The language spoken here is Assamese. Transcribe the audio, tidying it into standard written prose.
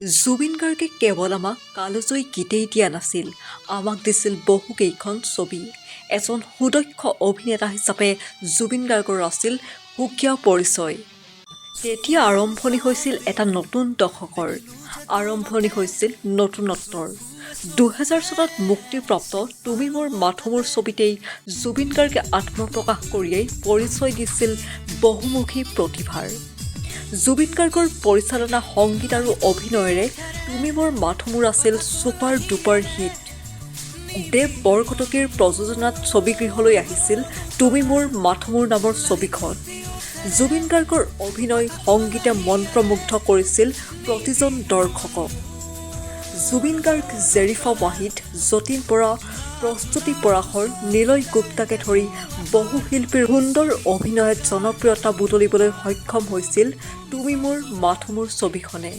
জুবিন গাৰ্গে কেৱল আমাক কালজয়ী গীতেই দিয়া নাছিল, আমাক দিছিল বহুকেইখন ছবি। এজন সুদক্ষ অভিনেতা হিচাপে জুবিন গাৰ্গৰ আছিল সুকীয়া পৰিচয়। তেতিয়া আৰম্ভণি হৈছিল এটা নতুন দশকৰ, আৰম্ভণি হৈছিল নতুনত্বৰ। 2000 চনত মুক্তিপ্ৰাপ্ত তুমি মোৰ মাথো মোৰ ছবিতেই জুবিন গাৰ্গে আত্মপ্ৰকাশ কৰিয়েই পৰিচয় দিছিল বহুমুখী প্ৰতিভাৰ। জুবিন গাৰ্গৰ পৰিচালনা, সংগীত আৰু অভিনয়েৰে তুমি মোৰ মাথো মোৰ আছিল ছুপাৰ ডুপাৰ হিট। দেৱ বৰকটকীৰ প্ৰযোজনাত ছবিগৃহলৈ আহিছিল তুমি মোৰ মাথো মোৰ নামৰ ছবিখন। জুবিন গাৰ্গৰ অভিনয়, সংগীতে মন্ত্ৰমুগ্ধ কৰিছিল প্ৰতিজন দৰ্শকক। জুবিন গাৰ্গ, জেৰিফা ৱাহিদ, যতীন বৰা, প্ৰস্তুতি পৰাশৰ, নিলয় গুপ্তাকে ধৰি বহু শিল্পীৰ সুন্দৰ অভিনয়ত জনপ্ৰিয়তা বুটলিবলৈ সক্ষম হৈছিল তুমি মোৰ মাথো মোৰ ছবিখনে।